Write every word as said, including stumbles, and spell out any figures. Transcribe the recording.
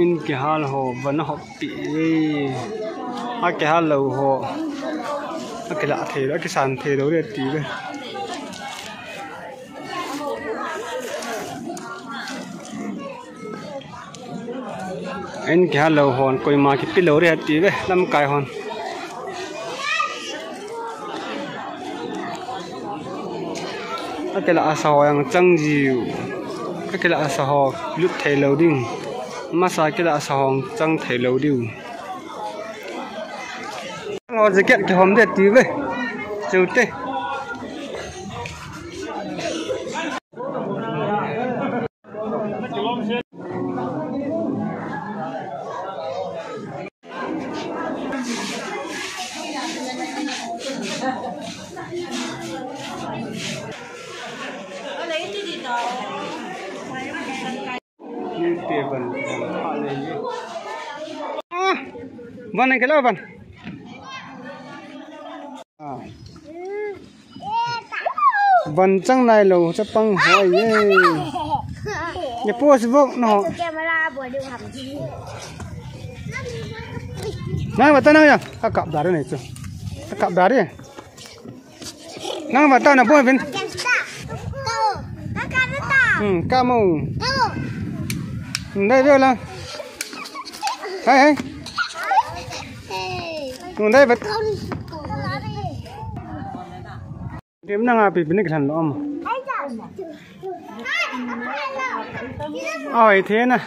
In kihal ho, van a hop pi. A kihal lou ho. A kila thei lou, a kisan thei lou le ti ve. In kihal lou hon, koima kipe lou le ti ve, lamkai hon. A kila asa ho jong chang jiu. A kila asa ho lut thei lou ding. Masa kila asa ho chang thei lou diu. Lo jacket kihom de ti ve. Cheu te. Van, van, van. Ah. Van kilo van. Ah. Van chang nailou, chapang hoi ye. Ye post vok no. Nang bata nang ya. Ka kap dari nei chu. Ka kap dari. Nang bata na po bin. Hmm, kamu. Ndai vela. Hai hai. Ndai bet. Dem nang api pinik san lo am. Oi, the na.